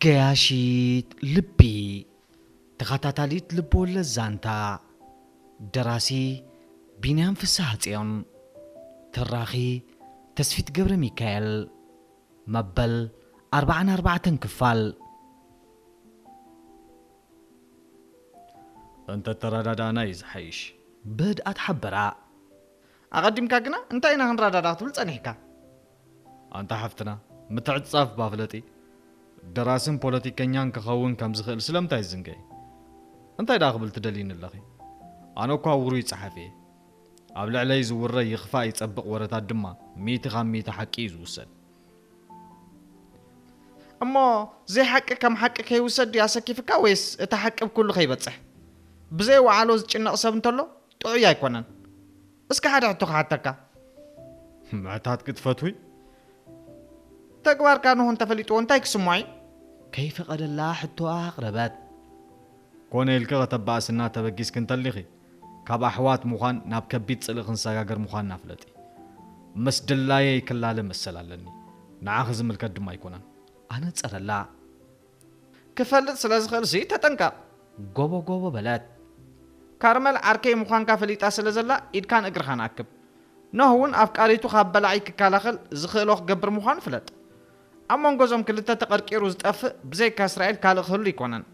ገያሺት ልቢ። ተኸታታሊት ልብወለድ ዛንታ። ደራሲ ቢንያም ፍስሃጽዮን። ተራኺ ተስፊት ገብረ ሚካኤል። መበል ኣርባዓን ኣርባዕተን ክፋል። እንተ ተረዳዳእና እዩ ዝሓይሽ። ብህድኣት ሓበራ። ኣቐዲምካ ግና እንታይ ኢና ክንረዳዳ ክትብል ጸኒሕካ? ኣንታ ሓፍትና፣ ምትዕጽጻፍ እባ ፍለጢ። ደራስን ፖለቲከኛን ክኸውን ከም ዝኽእል ስለምንታይ ዝዝንገ? እንታይ ደኣ ክብል ትደልይኒ ኣለኺ? ኣነ እኳ ውሩይ ጸሓፊ እየ። ኣብ ልዕለይ ዝውረ ይኽፋእ ይጸብቕ ወረታት ድማ ሚእቲ ካብ ሚእቲ ሓቂ እዩ ዝውሰድ። እሞ ዘይሓቂ ከም ሓቂ ከይውሰድ ድዩ ኣሰኪፍካ ወይስ እቲ ሓቂ ብኩሉ ከይበጽሕ? ብዘይ ወዓሎ ዝጭነቕ ሰብ እንተሎ ጥዑይ ኣይኮነን። እስከ ሓደ ሕቶ ክሓተካ። ምሕታት ክትፈትዊ? ተግባርካ ንሆ እንተፈሊጥዎ እንታይ ክስምዖ እዩ? ከይፈቐደላ ሕቶኣ ኣቕረበት። ኮነ ኢልኪ ከተባእስና ተበጊስኪ እንተሊኺ፣ ካብ ኣሕዋት ምዃን ናብ ከቢድ ጽልኢ ክንሰጋገር ምዃንና ፍለጢ። ምስ ድላየይ ክላለ መሰል ኣለኒ። ንዓኺ ዝምልከት ድማ ኣይኮነን። ኣነጸረላ። ክፈልጥ ስለ ዝኽእልሲ ተጠንቀቕ። ጎቦ ጎቦ በለት። ካርመል ዓርከይ ምዃንካ ፈሊጣ ስለ ዘላ ኢድካን እግርኻን ኣክብ። ኖህ እውን ኣፍቃሪቱ ካብ በላዒ ክከላኸል ዝኽእሎ ክገብር ምዃኑ ፍለጥ። ኣብ መንጎ እዞም ክልተ ተቐርቂሩ ዝጠፍእ ብዘይካ እስራኤል ካልእ ክህሉ ኣይኮነን።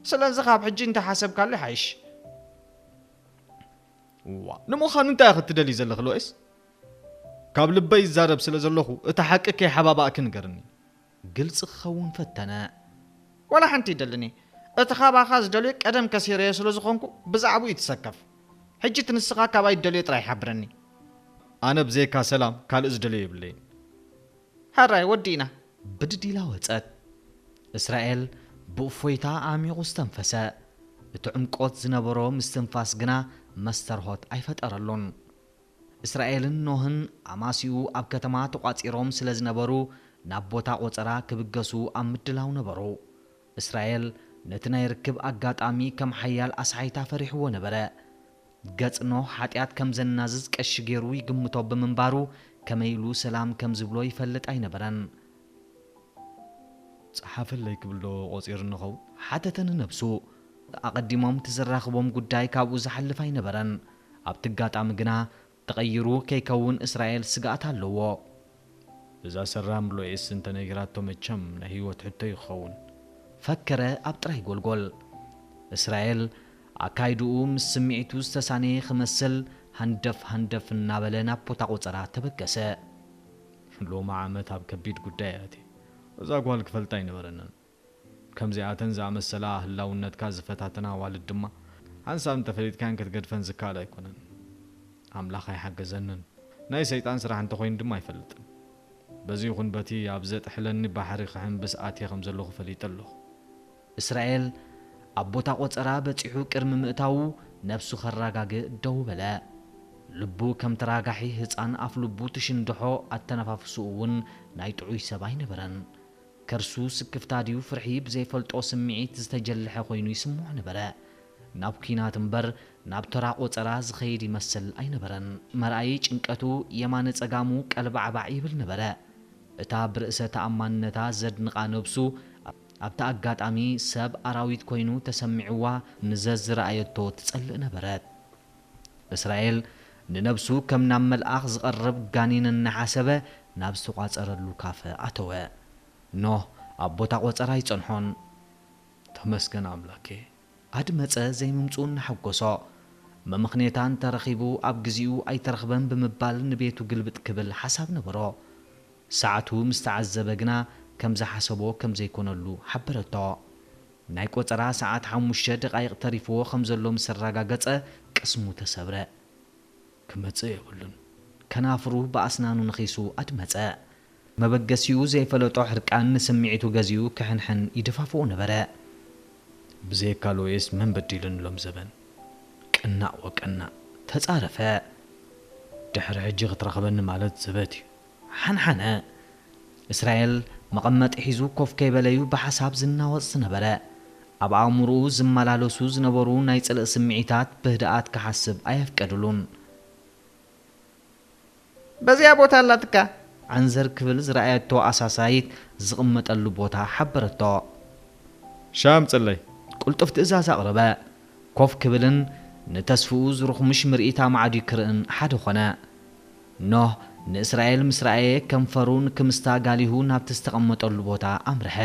ስለዚ ካብ ሕጂ እንተሓሰብካሉ ይሓይሽ። እዋ፣ ንምዃኑ እንታይ ኢኺ ትደልዪ ዘለኺ ሎኤስ? ካብ ልበይ ይዛረብ ስለ ዘለኹ እቲ ሓቂ ከይሓባባእኪ ንገርኒ። ግልጺ ክኸውን ፈተነ። ዋላ ሓንቲ ይደልን እየ። እቲ ካባኻ ዝደልዮ ቀደም ከሲረዮ ስለ ዝኾንኩ ብዛዕባኡ ይትሰከፍ። ሕጂ እቲ ንስኻ ካባይ ትደልዮ ጥራይ ሓብረኒ። ኣነ ብዘይካ ሰላም ካልእ ዝደልዮ የብለይን። ሕራይ ወዲእና። ብድድ ኢላ ወጸት። እስራኤል ብእፎይታ ዓሚቑ ዝተንፈሰ። እቲ ዕምቆት ዝነበሮ ምስትንፋስ ግና መስተርሆት ኣይፈጠረሉን። እስራኤልን ኖህን ኣማስይኡ ኣብ ከተማ ተቋጺሮም ስለ ዝነበሩ፣ ናብ ቦታ ቆጸራ ክብገሱ ኣብ ምድላው ነበሩ። እስራኤል ነቲ ናይ ርክብ ኣጋጣሚ ከም ሓያል ኣስሓይታ ፈሪሕዎ ነበረ። ገጽ ኖህ ሓጢኣት ከም ዘናዝዝ ቀሺ ገይሩ ይግምቶ ብምንባሩ፣ ከመይ ኢሉ ሰላም ከም ዝብሎ ይፈልጥ ኣይነበረን። ጸሓፈለይ ክብል ዶ ቆጺሩ ንኸውን? ሓተተ ንነብሱ። ኣቐዲሞም እቲ ዘራኽቦም ጉዳይ ካብኡ ዝሓልፍ ኣይነበረን። ኣብቲ ኣጋጣሚ ግና ተቐይሩ ከይከውን እስራኤል ስግኣት ኣለዎ። እዛ ሰራም ሎኤስ እንተነጊራቶ መቸም ናይ ህይወት ሕቶ እዩ ክኸውን። ፈከረ ኣብ ጥራይ ጎልጎል። እስራኤል ኣካይድኡ ምስ ስምዒቱ ዝተሳነየ ክመስል ሃንደፍ ሃንደፍ እናበለ ናብ ቦታ ቆጸራ ተበገሰ። ሎሚ ዓመት ኣብ ከቢድ ጉዳይ ኣትየ። እዛ ጓል ክፈልጣ ኣይነበረንን። ከምዚኣተን ዝኣመሰላ ህላውነትካ ዝፈታተና ኣዋልድ ድማ ሓንሳብ እንተፈሊጥካን ክትገድፈን ዝከኣል ኣይኮነን። ኣምላኽ ኣይሓገዘንን። ናይ ሰይጣን ስራሕ እንተኾይኑ ድማ ኣይፈልጥን። በዚ ይኹን በቲ ኣብ ዘጥሕለኒ ባሕሪ ክሕንብስ ኣትየ ከም ዘለኹ ፈሊጠ ኣለኹ። እስራኤል ኣብ ቦታ ቆጸራ በጺሑ ቅድሚ ምእታዉ ነብሱ ከረጋግእ ደው በለ። ልቡ ከም ተራጋሒ ህጻን ኣፍ ልቡ ትሽንድሖ፣ ኣተነፋፍስኡ እውን ናይ ጥዑይ ሰብ ኣይነበረን። ከርሱ ስክፍታ ድዩ ፍርሒ ብዘይፈልጦ ስምዒት ዝተጀልሐ ኮይኑ ይስምዖ ነበረ። ናብ ኲናት እምበር ናብ ተራ ቆጸራ ዝኸይድ ይመስል ኣይነበረን። መርኣዪ ጭንቀቱ የማነ ጸጋሙ ቀልባዕባዕ ይብል ነበረ። እታ ብርእሰ ተኣማንነታ ዘድንቓ ነብሱ ኣብቲ ኣጋጣሚ ሰብ ኣራዊት ኮይኑ ተሰሚዕዋ ንዘዝረኣየቶ ትጸልእ ነበረት። እስራኤል ንነብሱ ከም ናብ መልኣኽ ዝቐርብ ጋኔን እናሓሰበ ናብ ዝተቋጸረሉ ካፈ ኣተወ። ኖህ ኣብ ቦታ ቆጸራ ኣይጸንሖን። ተመስገን ኣምላኬ። ኣድመጸ ዘይምምጽኡ እናሓጎሶ። መምኽኔታ እንተረኺቡ ኣብ ግዚኡ ኣይተረኽበን ብምባል ንቤቱ ግልብጥ ክብል ሓሳብ ነበሮ። ሰዓቱ ምስ ተዓዘበ ግና ከም ዝሓሰቦ ከም ዘይኮነሉ ሓበረቶ። ናይ ቆጸራ ሰዓት ሓሙሽተ ደቓይቕ ተሪፍዎ ከም ዘሎ ምስ ኣረጋገጸ ቅስሙ ተሰብረ። ክመጽእ የብሉን። ከናፍሩ ብኣስናኑ ነኺሱ ኣድመጸ። መበገሲኡ ዘይፈለጦ ሕርቃን ንስምዒቱ ገዚኡ ክሕንሕን ይደፋፍኦ ነበረ። ብዘይካ ሎኤስ መን በዲሉኒ ሎም ዘበን? ቅናእ ወቀናእ። ተጻረፈ። ድሕሪ ሕጂ ክትረኽበኒ ማለት ዘበት እዩ። ሓንሓነ። እስራኤል መቐመጢ ሒዙ ኮፍ ከይበለዩ ብሓሳብ ዝናወጽ ዝነበረ። ኣብ ኣእምሮኡ ዝመላለሱ ዝነበሩ ናይ ጽልኢ ስምዒታት ብህድኣት ክሓስብ ኣየፍቀድሉን። በዚኣ ቦታ ኣላትካ። ዓንዘር ክብል ዝረኣየቶ ኣሳሳይት ዝቕመጠሉ ቦታ ሓበረቶ። ሻም ጽለይ። ቅልጡፍ ትእዛዝ ኣቕረበ። ኮፍ ክብልን ንተስፍኡ ዝርኹምሽ ምርኢት ኣማዕድዩ ክርእን ሓደ ኾነ። ኖህ ንእስራኤል ምስ ረኣየ ከንፈሩ ንክምስታ ጋሊሁ ናብቲ ዝተቐመጠሉ ቦታ ኣምርሐ።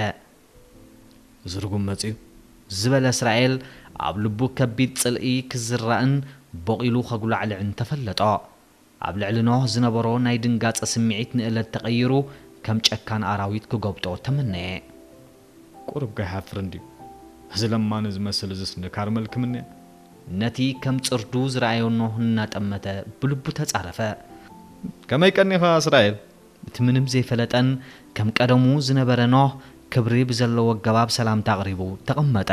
ዝርጉም መጽዩ ዝበለ እስራኤል ኣብ ልቡ ከቢድ ጽልኢ ክዝራእን ቦቒሉ ከጉላዕልዕን ተፈለጦ። ኣብ ልዕሊ ኖህ ዝነበሮ ናይ ድንጋጸ ስምዒት ንእለት ተቐይሩ ከም ጨካን ኣራዊት ክጎብጦ ተመነየ። ቁሩብ ከይሓፍር እንድዩ። እዚ ለማኒ ዝመስል እዝስ ንካርመል ክምንያ? ነቲ ከም ጽርዱ ዝረኣዮ ኖህ እናጠመተ ብልቡ ተጻረፈ። ከመይ ቀኒኻ እስራኤል? እቲ ምንም ዘይፈለጠን ከም ቀደሙ ዝነበረ ኖህ ክብሪ ብዘለዎ ኣገባብ ሰላምታ ኣቕሪቡ ተቐመጠ።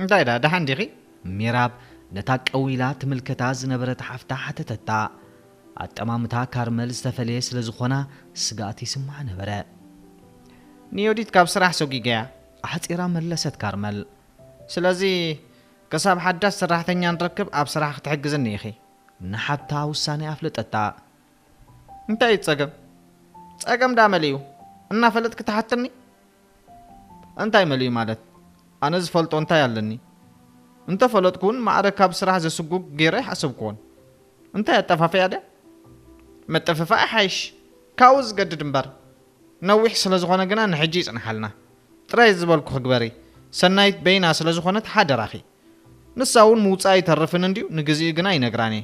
እንታይ ደኣ ደሓን ዲኺ? ሜራብ ነታ ቀው ኢላ ትምልከታ ዝነበረት ሓፍታ ሓተተታ። ኣጠማምታ ካርመል ዝተፈለየ ስለ ዝኾና ስግኣት ይስምዓ ነበረ። ንዮዲት ካብ ስራሕ ሰጒገያ። ኣሕጺራ መለሰት ካርመል። ስለዚ ክሳብ ሓዳስ ሰራሕተኛ ንረክብ ኣብ ስራሕ ክትሕግዝኒ ኢኺ። ንሓብታ ውሳኔ ኣፍለጠታ። እንታይ እዩ ጸገም? ጸገም ደኣ መሊኡ እናፈለጥኪ ትሓትኒ? እንታይ መሊኡ ማለት? ኣነ ዝፈልጦ እንታይ ኣለኒ? እንተፈለጥኩ እውን ማዕረ ካብ ስራሕ ዘስጉግ ገይረ ኣይሓሰብኩዎን። እንታይ ኣጠፋፍያ ድያ? ምጥፍፋእ ይሓይሽ ካብኡ ዝገድድ እምበር። ነዊሕ ስለ ዝኾነ ግና ንሕጂ ይጽንሓልና። ጥራይ ዝበልኩኺ ግበሪ። ሰናይት በይና ስለ ዝኾነት ሓደራኺ። ንሳ እውን ምውጻእ ኣይተርፍን እንድዩ፣ ንግዚኡ ግና ይነግራን እየ።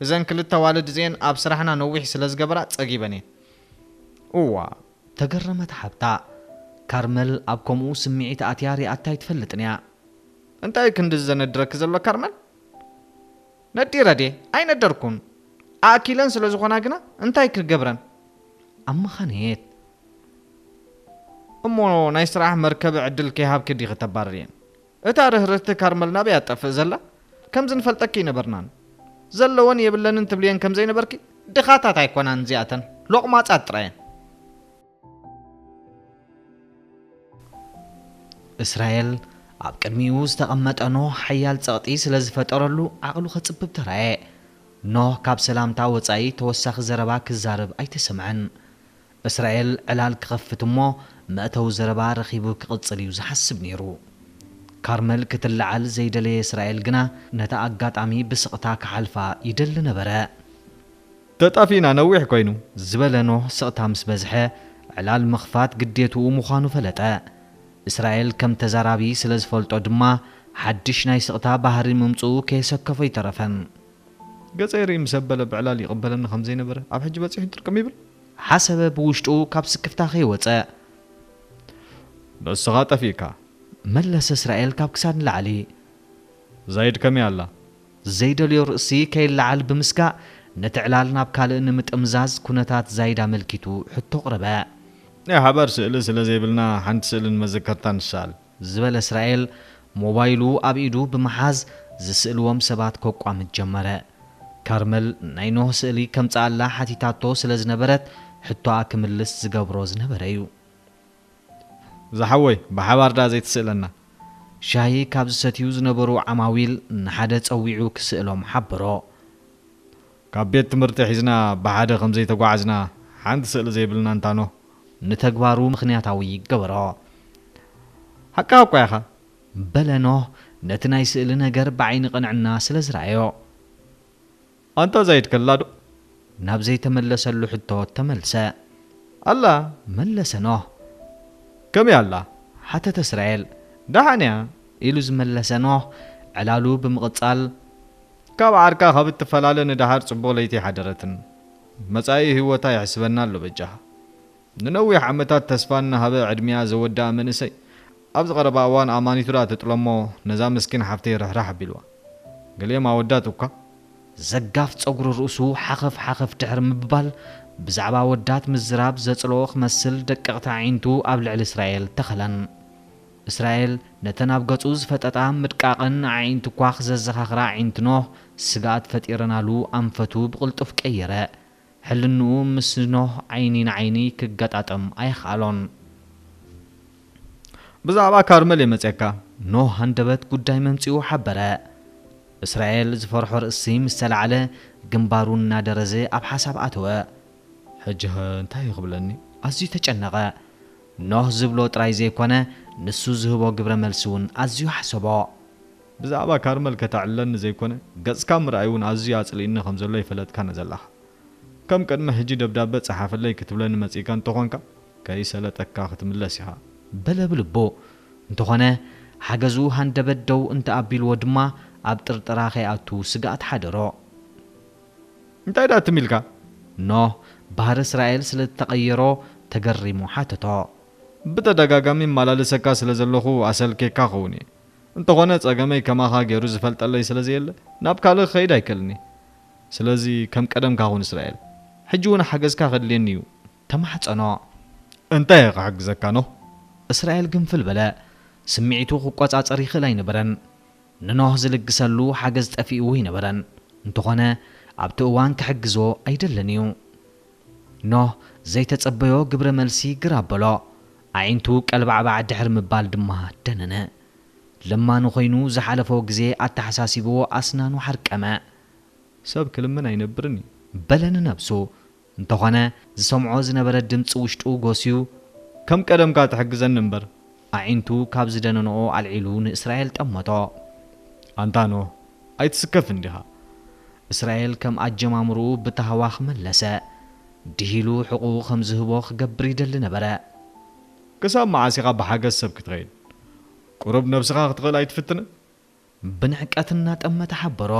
እዘን ክልተ ኣዋልድ እዚኤን ኣብ ስራሕና ነዊሕ ስለ ዝገበራ ጸጊበን እየን። እዋ። ተገረመት ሓብታ። ካርመል ኣብ ከምኡ ስምዒት ኣትያ ሪኣታ ኣይትፈልጥን እያ። እንታይ ክንድዚ ዘነድረኪ ዘሎ ካርመል? ነዲረ ድየ? ኣይነደርኩን። ኣእኪለን ስለ ዝኾና ግና እንታይ ክገብረን? ኣመኻነየት። እሞ ናይ ስራሕ መርከብ ዕድል ከይሃብኪ ዲኺ ተባርርየን? እታ ርህርህቲ ካርመል ናበይ እያ ትጠፍእ ዘላ? ከምዚ ንፈልጠኪ ኣይነበርናን። ዘለወን የብለንን ትብልየን ከም ዘይነበርኪ? ድኻታት ኣይኮናን እዚኣተን፣ ሎቕማጻት ጥራየን። እስራኤል ኣብ ቅድሚኡ ዝተቐመጠ ኖህ ሓያል ጸቕጢ ስለ ዝፈጠረሉ ዓቕሉ ከጽብብ ተራእየ። ኖህ ካብ ሰላምታ ወጻኢ ተወሳኺ ዘረባ ክዛረብ ኣይተሰምዐን። እስራኤል ዕላል ክኸፍት እሞ መእተዊ ዘረባ ረኺቡ ክቕጽል እዩ ዝሓስብ ነይሩ። ካርመል ክትለዓል ዘይደለየ እስራኤል ግና ነታ ኣጋጣሚ ብስቕታ ክሓልፋ ይደሊ ነበረ። ተጣፊእና ነዊሕ ኮይኑ። ዝበለ ኖህ ስቕታ ምስ በዝሐ ዕላል ምኽፋት ግዴትኡ ምዃኑ ፈለጠ። እስራኤል ከም ተዛራቢ ስለ ዝፈልጦ ድማ ሓድሽ ናይ ስቕታ ባህሪ ምምጽኡ ከየሰከፎ ኣይተረፈን። ገጸይ ርኢ ምስ ኣበለ ብዕላል ይቕበለኒ ከም ዘይነበረ ኣብ ሕጂ በጺሑ ጥርቅም ይብል። ሓሰበ ብውሽጡ ካብ ስክፍታ ከይወጸ። ንስኻ ጠፊእካ። መለሰ እስራኤል ካብ ክሳድ ንላዕሊ። ዛይድ ከመይ ኣላ? ዘይደልዮ ርእሲ ከይለዓል ብምስጋእ ነቲ ዕላል ናብ ካልእ ንምጥምዛዝ ኩነታት ዛይድ ኣመልኪቱ ሕቶ ኣቕረበ። ናይ ሓባር ስእሊ ስለ ዘይብልና ሓንቲ ስእሊ ንመዘከርታ ንሰኣል። ዝበለ እስራኤል ሞባይሉ ኣብ ኢዱ ብምሓዝ ዝስእልዎም ሰባት ከቋምት ጀመረ። ካርመል ናይ ኖህ ስእሊ ከምጽኣላ ሓቲታቶ ስለ ዝነበረት ሕቶኣ ክምልስ ዝገብሮ ዝነበረ እዩ። ዝሓወይ ብሓባር ደኣ ዘይትስእለና? ሻሂ ካብ ዝሰትዩ ዝነበሩ ዓማዊል ንሓደ ጸዊዑ ክስእሎም ሓበሮ። ካብ ቤት ትምህርቲ ሒዝና ብሓደ ከም ዘይተጓዓዝና ሓንቲ ስእሊ ዘይብልና እንታኖ። ንተግባሩ ምኽንያታዊ ይገበሮ። ሓቅኻ እኳ ኢኻ። በለ ኖህ ነቲ ናይ ስእሊ ነገር ብዓይኒ ቅንዕና ስለ ዝረኣዮ። ኣንታ ዛይድ ከላ ዶ? ናብ ዘይተመለሰሉ ሕቶ ተመልሰ። ኣላ። መለሰ ኖህ። ከመይ ኣላ? ሓተተ እስራኤል። ደሓን እያ። ኢሉ ዝመለሰ ኖህ ዕላሉ ብምቕጻል። ካብ ዓርካ ካብ እትፈላለ ንደሓር ጽቡቕ ለይቲ ኣይሓደረትን። መጻኢ ህይወታ ይሕስበና ኣሎ በጃኻ። ንነዊሕ ዓመታት ተስፋ እናሃበ ዕድሚኣ ዘወድኣ መንእሰይ ኣብዚ ቀረባ እዋን ኣማኒቱ ደኣ ትጥለሞ ነዛ ምስኪን ሓፍተይ ርሕራሕ ኣቢልዋ። ገሊኦም ኣወዳት እኳ። ዘጋፍ ጸጉሪ ርእሱ ሓኸፍ ሓኸፍ ድሕሪ ምባል ብዛዕባ ኣወዳት ምዝራብ ዘጽለኦ ክመስል ደቀቕቲ ኣዒንቱ ኣብ ልዕሊ እስራኤል ተኸለን። እስራኤል ነተን ኣብ ገጹ ዝፈጠጣ ምድቃቕን ኣዒንቱ እኳ ክዘዘኻኽራ ኣዒንቲ ኖህ ስግኣት ፈጢረናሉ ኣንፈቱ ብቕልጡፍ ቀየረ። ሕልንኡ ምስ ኖህ ዓይኒ ንዓይኒ ክገጣጠም ኣይኸኣሎን። ብዛዕባ ካርመል እየ መጽየካ። ኖህ ሃንደበት ጉዳይ መምጺኡ ሓበረ። እስራኤል ዝፈርሖ ርእሲ ምስ ተላዕለ ግንባሩ እናደረዘ ኣብ ሓሳብ ኣተወ። ሕጂ ኸ እንታይ እዩ ክብለኒ? ኣዝዩ ተጨነቐ። ኖህ ዝብሎ ጥራይ ዘይኮነ፣ ንሱ ዝህቦ ግብረ መልሲ እውን ኣዝዩ ሓሰቦ። ብዛዕባ ካርመል ከተዕልለኒ ዘይኮነ፣ ገጽካ ምርኣይ እውን ኣዝዩ ኣጽሊእኒ ከም ዘሎ ይፈለጥካ ነዘላኻ። ከም ቅድሚ ሕጂ ደብዳበ ጸሓፈለይ ክትብለኒ መጺእካ እንተኾንካ፣ ከይሰለጠካ ክትምለስ ኢኻ። በለ ብልቡ። እንተኾነ፣ ሓገዙ ሃንደበት ደው እንተ ኣቢልዎ ድማ፣ ኣብ ጥርጠራ ከይኣቱ ስግኣት ሓደሮ። እንታይ ደኣ ትም ኢልካ? ኖህ፣ ባህሪ እስራኤል ስለ እተቐየሮ ተገሪሙ ሓተቶ። ብተደጋጋሚ እመላለሰካ ስለ ዘለኹ ኣሰልኬካ ኸውን እየ። እንተኾነ ጸገመይ ከማኻ ገይሩ ዝፈልጠለይ ስለ ዘየለ፣ ናብ ካልእ ክኸይድ ኣይከልን እየ። ስለዚ ከም ቀደምካ ኹን እስራኤል። ሕጂ እውን ሓገዝካ ከድልየኒ እዩ። ተማሕጸኖ። እንታይ እየ ክሕግዘካ ኖህ? እስራኤል ግንፍል በለ። ስምዒቱ ክቆጻጸር ይኽእል ኣይነበረን። ንኖህ ዝልግሰሉ ሓገዝ ጠፊእዎ ኣይነበረን። እንተኾነ ኣብቲ እዋን ክሕግዞ ኣይደልን እዩ። ኖህ ዘይተጸበዮ ግብረ መልሲ ግር ኣበሎ። ኣዒንቱ ቀልባዕባዕ ድሕሪ ምባል ድማ ደነነ። ለማኒ ኮይኑ ዝሓለፎ ግዜ ኣተሓሳሲብዎ ኣስናኑ ሓርቀመ። ሰብ ክልምን ኣይነብርን እዩ። በለ ንነብሱ። እንተኾነ ዝሰምዖ ዝነበረ ድምጺ ውሽጡ ጎስዩ። ከም ቀደምካ ትሕግዘኒ እምበር። ኣዒንቱ ካብ ዝደነንኦ ኣልዒሉ ንእስራኤል ጠመቶ። ኣንታ ኖህ፣ ኣይትስከፍ እንዲኻ። እስራኤል ከም ኣጀማምርኡ ብታህዋኽ መለሰ። ድሂሉ ሕቑኡ ከም ዝህቦ ክገብር ይደሊ ነበረ። ክሳብ መዓስ ኢኻ ብሓገዝ ሰብ ክትኸይድ? ቁሩብ ነብስኻ ክትኽእል ኣይትፍትንን? ብንዕቀት እናጠመተ ሓበሮ።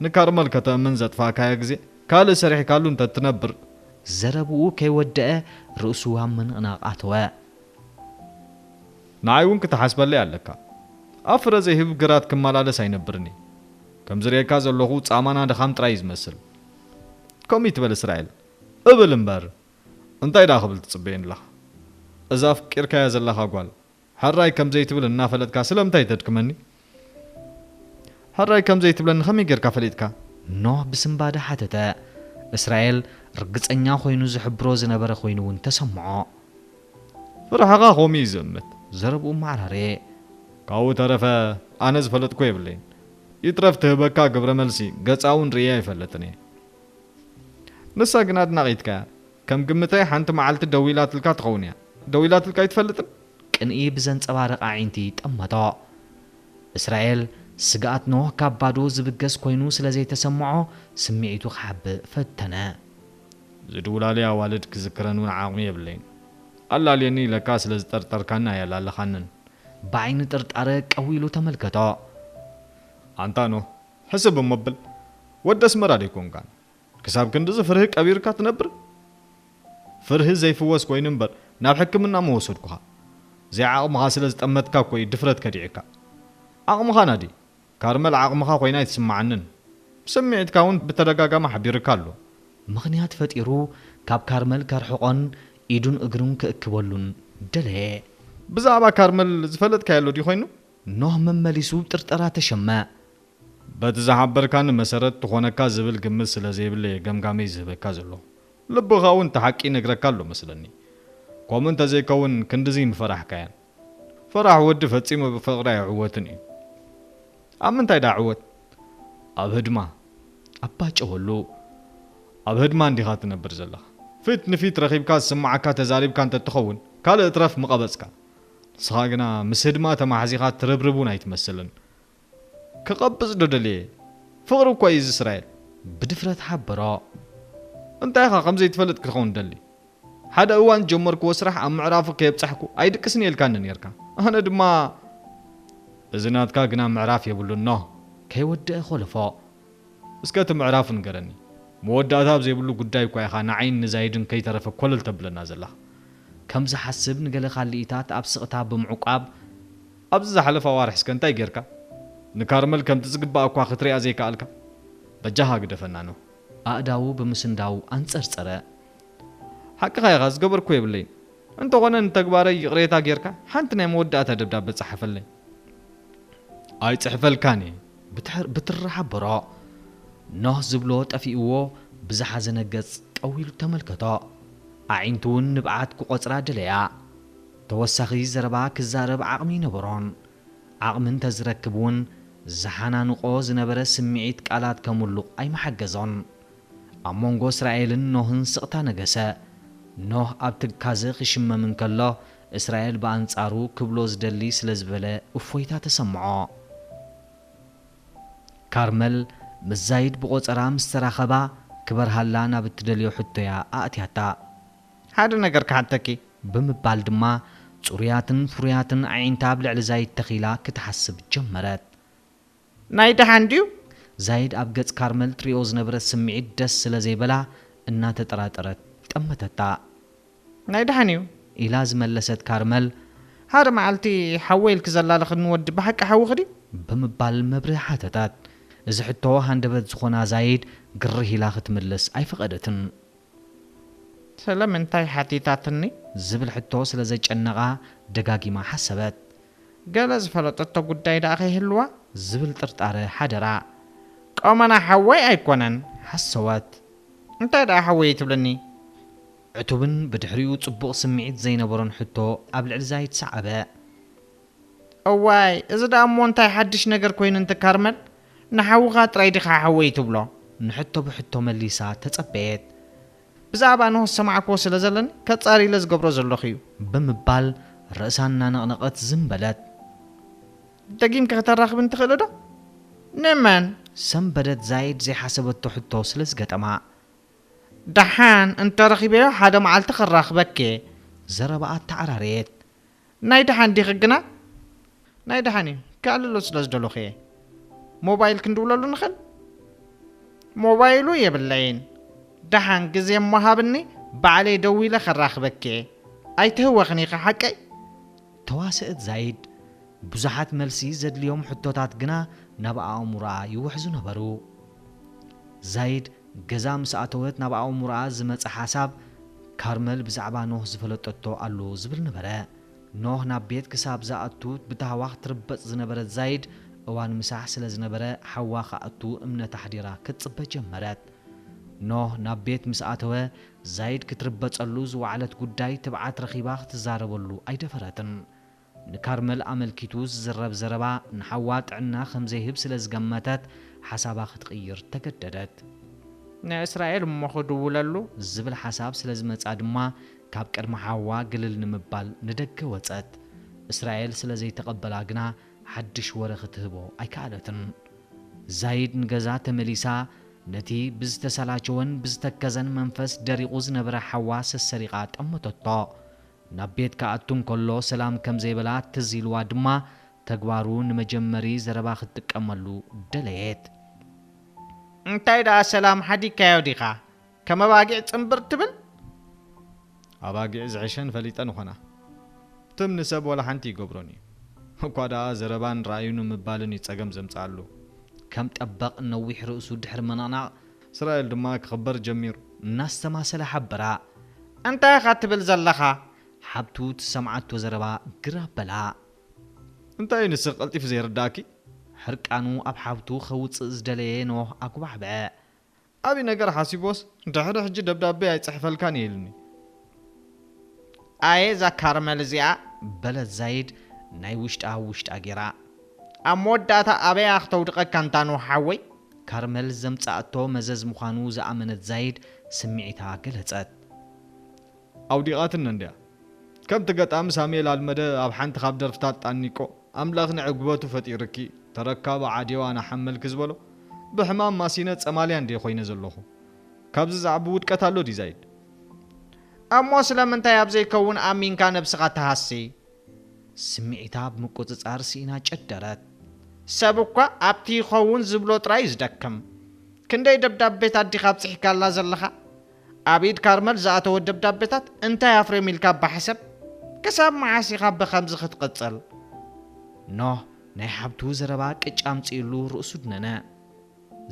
ንካርመል ከተእምን ዘጥፋእካዮ ግዜ ካልእ ሰሪሕካሉ እንተትነብር። ዘረብኡ ከይወደአ ርእሱ ኣብ ምንቕናቕ ኣተወ። ንዓይ እውን ክትሓስበለይ ኣለካ። ኣብ ፍረ ዘይህብ ግራት ክመላለስ ኣይነብርን እየ። ከም ዝርእየካ ዘለኹ ጻማና ድኻም ጥራይ እዩ ዝመስል። ከምኡ ይትበል እስራኤል። እብል እምበር፣ እንታይ ደኣ ክብል ትጽበየኒ ኣለኻ? እዛ ኣፍቂርካያ ዘለኻ ጓል፣ ሕራይ ከም ዘይትብል እናፈለጥካ ስለምንታይ ተድክመኒ? ሕራይ ከም ዘይትብለኒ ከመይ ጌርካ ፈሊጥካ? ኖህ ብስንባደ ሓተተ። እስራኤል ርግጸኛ ኮይኑ ዝሕብሮ ዝነበረ ኮይኑ እውን ተሰምዖ። ፍርሕኻ ከምኡ እዩ ዝእምት። ዘረብኡ ማዕራረየ። ካብኡ ተረፈ ኣነ ዝፈለጥኩ የብለይን። ይትረፍ ትህበካ ግብረ መልሲ ገጻ እውን ርእየ ኣይፈልጥን እየ። ንሳ ግን ኣድናቒትካ እያ። ከም ግምተይ ሓንቲ መዓልቲ ደዊላትልካ ትኸውን እያ። ደዊላትልካ ኣይትፈልጥን? ቅንኢ ብዘንጸባርቕ ኣዒንቲ ጠመቶ። እስራኤል ስግኣት ኖህ ካብ ባዶ ዝብገስ ኮይኑ ስለ ዘይተሰምዖ ስምዒቱ ክሓብእ ፈተነ። ዝድውላሊ ኣዋልድ ክዝክረን እውን ዓቕሚ የብለይን። ኣላልየኒ ኢለካ ስለ ዝጠርጠርካኒ ኣየላለኻንን። ብዓይኒ ጥርጣረ ቀው ኢሉ ተመልከቶ። ኣንታ ኖህ፣ ሕስብ እሞ ብል። ወዲ ኣስመራ ደይኮንካን? ክሳብ ክንድዚ ፍርሂ ቀቢርካ ትነብር? ፍርሂ ዘይፍወስ ኮይኑ እምበር ናብ ሕክምና ምወሰድኩኻ። ዘይዓቕምኻ ስለ ዝጠመትካ እኮ እዩ ድፍረት ከዲዕካ። ዓቕምኻ ናዲ፣ ካርመል ዓቕምኻ ኮይና ኣይትስምዓንን። ስምዒትካ እውን ብተደጋጋሚ ሓቢርካ ኣሎ። ምኽንያት ፈጢሩ ካብ ካርመል ከርሕቖን ኢዱን እግሩን ክእክበሉን ደለየ። ብዛዕባ ካርመል ዝፈለጥካዮ ኣሎ ድዩ ኮይኑ? ኖህ መመሊሱ ጥርጠራ ተሸመ። በቲ ዝሓበርካኒ መሰረት ትኾነካ ዝብል ግምት ስለ ዘይብለይ እየ ገምጋመይ ዝህበካ ዘለኹ። ልብኻ እውን እቲ ሓቂ ይነግረካ ኣሎ መስለኒ። ከምኡ እንተዘይከውን ክንድዚ ምፈራሕካያን። ፈራሕ ወዲ ፈጺሙ ብፍቕሪ ኣይዕወትን እዩ። ኣብ ምንታይ ደኣ ዕወት? ኣብ ህድማ። ኣባጨወሉ። ኣብ ህድማ እንዲኻ ትነብር ዘለኻ። ፊት ንፊት ረኺብካ ዝስምዓካ ተዛሪብካ እንተትኸውን ካልእ እትረፍ ምቐበጽካ። ንስኻ ግና ምስ ህድማ ተማሕዚኻ ትርብርብ እውን ኣይትመስልን። ክቐብጽ ዶ ደልየ? ፍቕሪ እኮ እዩ እዚ እስራኤል። ብድፍረት ሓበሮ። እንታይ ኢኻ ከም ዘይትፈልጥ ክትኸውን ደሊ? ሓደ እዋን ዝጀመርክዎ ስራሕ ኣብ ምዕራፉ ከየብጻሕኩ ኣይድቅስን እየ ኢልካኒ ኔርካ። ኣነ ድማ እዚ ናትካ ግና ምዕራፍ የብሉን ኖህ። ከይወደአ ኮለፎ። እስከ እቲ ምዕራፍ ንገረኒ። መወዳእታ ኣብ ዘይብሉ ጉዳይ እኳ ኢኻ ንዓይን ንዛይድን ከይተረፈ ኮለል ተብለና ዘለኻ። ከም ዝሓስብ ንገለ ካልኢታት ኣብ ስቕታ ብምዕቋብ፣ ኣብዚ ዝሓለፈ ኣዋርሕ እስከ እንታይ ጌርካ? ንካርመል ከምቲ ዝግባእ እኳ ክትሪኣ ዘይከኣልካ? በጃኻ ግደፈና ኖህ። ኣእዳዉ ብምስንዳው ኣንጸርጸረ። ሓቅኻ ኢኻ፣ ዝገበርኩ የብለይን። እንተኾነ ንተግባረይ ይቕሬታ ጌርካ ሓንቲ ናይ መወዳእታ ደብዳበ ጸሓፈለይ። ኣይጽሕፈልካን እየ። ብትሕር-፣ ብትሪ ሓበሮ። ኖህ ዝብሎ ጠፊእዎ ብዝሓዘነ ገጽ ቀው ኢሉ ተመልከቶ። ኣዒንቱ እውን ንብዓት ክቖጽራ ደለያ። ተወሳኺ ዘረባ ክዛረብ ዓቕሚ ኣይነበሮን። ዓቕሚ እንተዝረክብ እውን ዝሓናንቖ ዝነበረ ስምዒት ቃላት ከምሉቕ ኣይምሓገዞን። ኣብ መንጎ እስራኤልን ኖህን ስቕታ ነገሰ። ኖህ ኣብ ትካዘ ክሽመም እንከሎ፣ እስራኤል ብኣንጻሩ ክብሎ ዝደሊ ስለ ዝበለ እፎይታ ተሰምዖ። ካርመል ምስ ዛይድ ብቖጸራ ምስ ተራኸባ፣ ክበርሃላ ናብ እትደልዮ ሕቶያ ኣእትያታ። ሓደ ነገር ክሓተኪ። ብምባል ድማ ጽሩያትን ፍሩያትን ኣዒንታ ኣብ ልዕሊ ዛይድ ተኺላ ክትሓስብ ጀመረት። ናይ ደሓን ድዩ? ዛይድ ኣብ ገጽ ካርመል ትሪኦ ዝነበረት ስምዒት ደስ ስለ ዘይበላ እናተጠራጠረት ጠመተታ። ናይ ደሓን እዩ። ኢላ ዝመለሰት ካርመል። ሓደ መዓልቲ ሓወይ ኢልኪ ዘላለኽኒ ወዲ ብሓቂ ሓውኺ ድዩ? ብምባል መብርሂ ሓተታት። እዚ ሕቶ ሃንደበት ዝኾና ዛይድ ግርህ ኢላ ክትምልስ ኣይፈቐደትን። ስለምንታይ ሓቲታትኒ? ዝብል ሕቶ ስለ ዘጨነቓ ደጋጊማ ሓሰበት። ገለ ዝፈለጠቶ ጉዳይ ደኣ ከይህልዋ? ዝብል ጥርጣረ ሓደራ። ቆመና ሓወይ ኣይኮነን። ሓሰወት። እንታይ ደኣ ሓወይ ትብለኒ? ዕቱብን ብድሕሪኡ ጽቡቕ ስምዒት ዘይነበሮን ሕቶ ኣብ ልዕሊ ዛይድ ሰዓበ። እዋይ፣ እዚ ደኣ እሞ እንታይ ሓድሽ ነገር ኮይኑ እንተ ካርመል? ንሓውኻ ጥራይ ዲኻ ሓወይ ትብሎ? ንሕቶ ብሕቶ መሊሳ ተጸበየት። ብዛዕባ ኖህ ዝሰማዕክዎ ስለ ዘለኒ ከጻሪ ኢለ ዝገብሮ ዘለኹ እዩ። ብምባል ርእሳ እናነቕነቐት ዝም በለት። ደጊምኪ ከተራኽብኒ ትኽእሊ ዶ? ንመን? ሰንበደት ዛይድ ዘይሓሰበቶ ሕቶ ስለ ዝገጠማ። ደሓን እንተረኺበዮ ሓደ መዓልቲ ከራኽበኪ። ዘረባኣ ተዓራረየት። ናይ ደሓን ዲኺ ግና? ናይ ደሓን እዩ፣ ከዕልሎ ስለ ዝደለኹ እየ። ሞባይል ክንድውለሉ ንኽእል? ሞባይሉ የብለይን። ደሓን ግዜ እሞ ሃብኒ፣ ባዕለይ ደዊለ ከራኽበኪ እየ። ኣይትህወኽን ኢኺ ሓቀይ? ተዋሰእት ዛይድ። ብዙሓት መልሲ ዘድልዮም ሕቶታት ግና ናብ ኣእምሮኣ ይውሕዙ ነበሩ። ዛይድ ገዛ ምስ ኣተወት ናብ ኣእምሮኣ ዝመጸ ሓሳብ ካርመል ብዛዕባ ኖህ ዝፈለጠቶ ኣሎ ዝብል ነበረ። ኖህ ናብ ቤት ክሳብ ዝኣቱ ብታህዋ ክትርበጽ ዝነበረት ዛይድ እዋን ምሳሕ ስለ ዝነበረ ሓዋ ክኣቱ እምነት ኣሕዲራ ክትጽበ ጀመረት። ኖህ ናብ ቤት ምስ ኣተወ ዛይድ ክትርበጸሉ ዝወዓለት ጉዳይ ትብዓት ረኺባ ክትዛረበሉ ኣይደፈረትን። ንካርመል ኣመልኪቱ ዝዝረብ ዘረባ ንሓዋ ጥዕና ከም ዘይህብ ስለ ዝገመተት ሓሳባ ክትቕይር ተገደደት። ንእስራኤል እሞ ክድውለሉ? ዝብል ሓሳብ ስለ ዝመጻ ድማ ካብ ቅድሚ ሓዋ ግልል ንምባል ንደገ ወጸት። እስራኤል ስለ ዘይተቐበላ ግና ሓድሽ ወረ ክትህቦ ኣይከኣለትን። ዛይድ ንገዛ ተመሊሳ ነቲ ብዝተሰላቸወን ብዝተከዘን መንፈስ ደሪቑ ዝነበረ ሓዋ ሰሰሪቓ ጠመተቶ። ናብ ቤት ክኣቱ እንከሎ ሰላም ከም ዘይበላ ትዝ ኢልዋ ድማ ተግባሩ ንመጀመሪ ዘረባ ክትጥቀመሉ ደለየት። እንታይ ደኣ ሰላም ሓዲግካዮ ዲኻ? ከም ኣባጊዕ ጽምብር ትብል? ኣባጊዕ ዝሕሸን ፈሊጠን ኾና። ትም ንሰብ ወላ ሓንቲ ይገብሮን እዩ። እኳ ደኣ ዘረባን ራእዩ ንምባልን እዩ ጸገም ዘምጽኣሉ። ከም ጠበቕ ነዊሕ ርእሱ ድሕሪ ምንቕናቕ። እስራኤል ድማ ክኽበር ጀሚሩ። እናስተማሰለ ሓበራ። እንታይ ኢኻ ትብል ዘለኻ? ሓብቱ ትሰምዓቶ ዘረባ ግር ኣበላ። እንታይ ንስኽ ቀልጢፉ ዘይርዳእኪ? ሕርቃኑ ኣብ ሓብቱ ከውጽእ ዝደለየ ኖህ ኣጉባዕብዐ። ዓቢ ነገር ሓሲቦስ ድሕሪ ሕጂ ደብዳቤ ኣይጽሕፈልካን እየ ኢሉኒ። ኣየ እዛ ካርመል እዚኣ። በለት ዛይድ ናይ ውሽጣ ውሽጣ ጌራ። ኣብ መወዳእታ ኣበያ ክተውድቐካ እንታ ኖህ ሓወይ? ካርመል ዘምጻኣቶ መዘዝ ምዃኑ ዝኣመነት ዛይድ ስምዒታ ገለጸት። ኣውዲቓትኒ እንድያ። ከምቲ ገጣሚ ሳሙኤል ኣልመደ ኣብ ሓንቲ ካብ ደርፍታት ጣኒቆ፣ ኣምላኽ ንዕግበቱ ፈጢርኪ፣ ተረካቢ ዓድዮ ኣነ ሓመልኪ ዝበሎ፣ ብሕማም ማሲነ ጸማልያ እንድየ ኮይነ ዘለኹ። ካብዚ ዝዓቢ ውድቀት ኣሎ ድዩ ዛይድ? እሞ ስለምንታይ ኣብ ዘይከውን ኣሚንካ ነብስኻ ትሃሲ? ስምዒታ ብምቁጽጻር ስኢና ጨደረት። ሰብ እኳ ኣብቲ ይኸውን ዝብሎ ጥራይ እዩ ዝደክም። ክንደይ ደብዳቤታት ዲኻ ኣብጺሕካላ ዘለኻ? ኣብ ኢድ ካርመል ዝኣተወ ደብዳቤታት እንታይ ኣፍርዮም ኢልካ እባ ሕሰብ። ክሳብ መዓስ ኢኻ ብኸምዚ ክትቕጽል? ኖህ ናይ ሓብቱ ዘረባ ቅጭ ኣምጺእሉ ርእሱ ድነነ።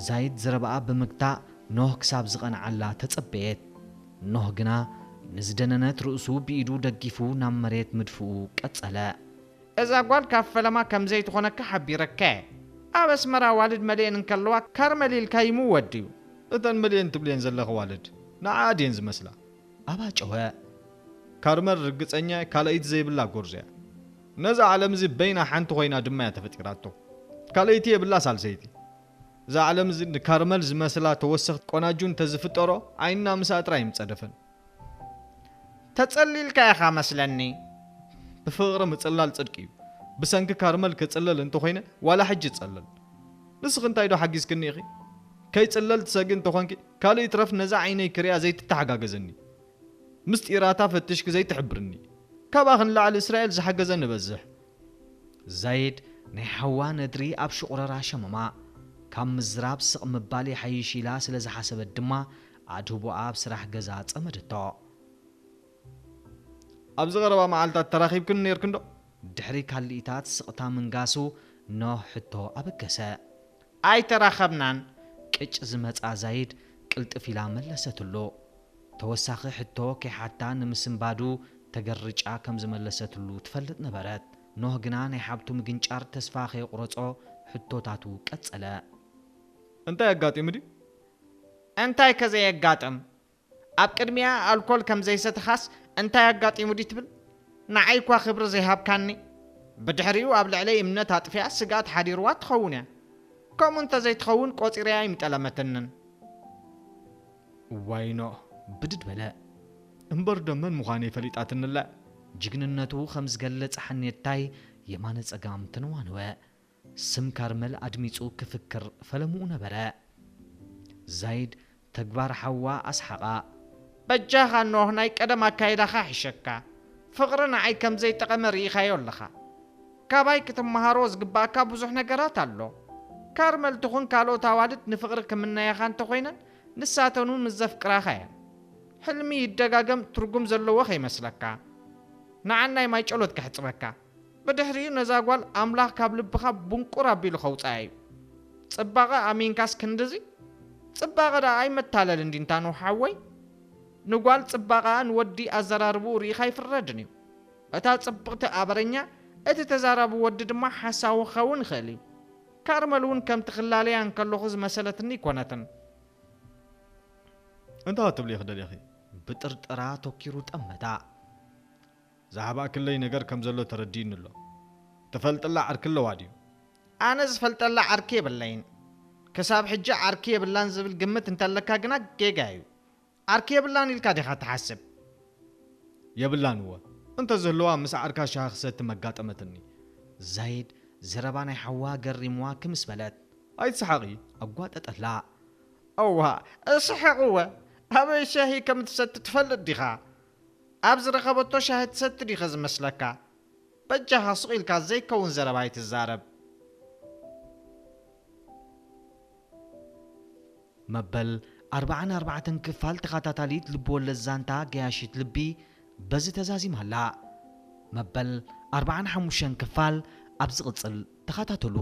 ዛይድ ዘረባኣ ብምግታእ ኖህ ክሳብ ዝቐንዓላ ተጸበየት። ኖህ ግና ንዝደነነት ርእሱ ብኢዱ ደጊፉ ናብ መሬት ምድፍኡ ቀጸለ። እዛ ጓል ካብ ፈለማ ከም ዘይትኾነካ ሓቢረካ እየ። ኣብ ኣስመራ ኣዋልድ መሊኤን እንከለዋ ካርመል ኢልካ ይምወድ ድዩ? እተን መሊኤን ትብልየን ዘለኺ ኣዋልድ ንዓኣ ድየን ዝመስላ? ኣባጨወ። ካርመል ርግጸኛ ካልኣይቲ ዘይብላ ጎርዞ እያ። ነዛ ዓለም እዚ በይና ሓንቲ ኮይና ድማ እያ ተፈጢራቶ። ካልኣይቲ የብላ ሳልሰይቲ። እዛ ዓለም እዚ ንካርመል ዝመስላ ተወሰኽቲ ቆናጁ እንተዝፍጠሮ ዓይንና ምስኣ ጥራይ ምጸደፈን። ተጸሊልካ ኢኻ መስለኒ። ብፍቕሪ ምጽላል ጽድቂ እዩ። ብሰንኪ ካርመል ክጽለል እንተኾይነ ዋላ ሕጂ እጸለል። ንስኺ እንታይ ዶ ሓጊዝክኒ ኢኺ? ከይጽለል ትሰግኢ እንተኾንኪ ካልእ ይትረፍ ነዛ ዓይነይ ክሪኣ ዘይትተሓጋገዘኒ። ምስጢራታ ፈትሽኪ ዘይትሕብርኒ። ካብኣ ክንላዕሊ እስራኤል ዝሓገዘኒ በዝሕ። ዛይድ ናይ ሓዋ ነድሪ ኣብ ሽቑረራ ሸመማ። ካብ ምዝራብ ስቕ ምባል ይሓይሽ ኢላ ስለ ዝሓሰበት ድማ ኣድህቦኣ ኣብ ስራሕ ገዛ ጸመደቶ። ኣብዚ ቀረባ መዓልታት ተራኺብክን ነይርክን ዶ? ድሕሪ ካልኢታት ስቕታ ምንጋሱ ኖህ ሕቶ ኣበገሰ። ኣይተራኸብናን። ቅጭ ዝመጻ ዛይድ ቅልጥፍ ኢላ መለሰትሉ። ተወሳኺ ሕቶ ከይሓታ ንምስንባዱ ተገርጫ ከም ዝመለሰትሉ ትፈልጥ ነበረት። ኖህ ግና ናይ ሓብቱ ምግንጫር ተስፋ ከየቑረጾ ሕቶታቱ ቀጸለ። እንታይ ኣጋጢሙ ድዩ? እንታይ ከዘየጋጥም? ኣብ ቅድሚያ ኣልኮል ከም ዘይሰተኻስ እንታይ ኣጋጢሙ ድዩ ትብል? ንዓይ እኳ ክብሪ ዘይሃብካኒ። ብድሕሪኡ ኣብ ልዕለይ እምነት ኣጥፊኣ ስግኣት ሓዲርዋ ትኸውን እያ። ከምኡ እንተዘይትኸውን ቆጺረያ ኣይምጠለመትንን። እዋይ ኖህ ብድድ በለ። እምበር ዶ መን ምዃነይ ፈሊጣትንለ? ጅግንነቱ ከም ዝገልጽ ሓኔታይ የማነ ጸጋም ተነዋነወ። ስም ካርመል ኣድሚጹ ክፍክር ፈለምኡ ነበረ። ዛይድ ተግባር ሓዋ ኣስሓቓ። በጃኻ ኖህ ናይ ቀደም ኣካይዳኻ ሕሸካ። ፍቕሪ ንዓይ ከም ዘይጠቐመ ርኢኻዮ ኣለኻ። ካባይ ክትመሃሮ ዝግባኣካ ብዙሕ ነገራት ኣሎ። ካርመል ትኹን ካልኦት ኣዋልድ ንፍቕሪ ክምነያኻ እንተኾይነን ንሳተን እውን ምስ ዘፍቅራኻ እየን። ሕልሚ ይደጋገም ትርጉም ዘለዎ ከይመስለካ። ንዓናይ ማይ ጨሎት ከሕጽበካ። ብድሕሪኡ ነዛ ጓል ኣምላኽ ካብ ልብኻ ቡንቁር ኣቢሉ ከውጽኣ እዩ። ጽባቐ ኣሚንካስ ክንድዚ? ጽባቐ ደኣ ኣይመታለልን ድዩ እንታ ኖህ ሓወይ? ንጓል ጽባቐኣ ንወዲ ኣዘራርብኡ ርኢኻ ኣይፍረድን እዩ። እታ ጽብቕቲ ኣበረኛ፣ እቲ ተዛራቢ ወዲ ድማ ሓሳዊ ክኸውን ይኽእል እዩ። ካርመል እውን ከምቲ ክላለያ እንከለኹ ዝመሰለትኒ ኣይኮነትን። እንታይ ክትብሊ ኢኺ ደሊኺ? ብጥርጠራ ተኪሩ ጠመታ። ዝሃባእክለይ ነገር ከም ዘሎ ተረዲእኒ ኣሎ። ትፈልጥላ ዓርኪ ኣለዋ ድዩ? ኣነ ዝፈልጠላ ዓርኪ የብለይን። ክሳብ ሕጂ ዓርኪ የብላን ዝብል ግምት እንተለካ ግና ጌጋ እዩ። ዓርኪ የብላን ኢልካ ዲኻ ትሓስብ? የብላን እወ። እንተ ዝህልዋ ምስ ዓርካ ሻሂ ክሰቲ መጋጠመትኒ። ዛይድ ዘረባ ናይ ሓዋ ገሪምዋ ክምስ በለት። ኣይትስሓቒ። ኣጓጠጠላ። እዋ፣ እስሕቕ እወ። ኣበይ ሻሂ ከም ትሰቲ ትፈልጥ ዲኻ? ኣብ ዝረኸበቶ ሻሂ ትሰቲ ዲኸ ዝመስለካ? በጃኻ ስቕ ኢልካ ዘይከውን ዘረባ ኣይትዛረብ። መበል ኣርባዓን ኣርባዕተን ክፋል ተኸታታሊት ልብወለድ ዛንታ ገያሺት ልቢ በዚ ተዛዚማ ኣላ። መበል ኣርባዓን ሓሙሽተን ክፋል ኣብ ዝቕጽል ተኸታተሉ።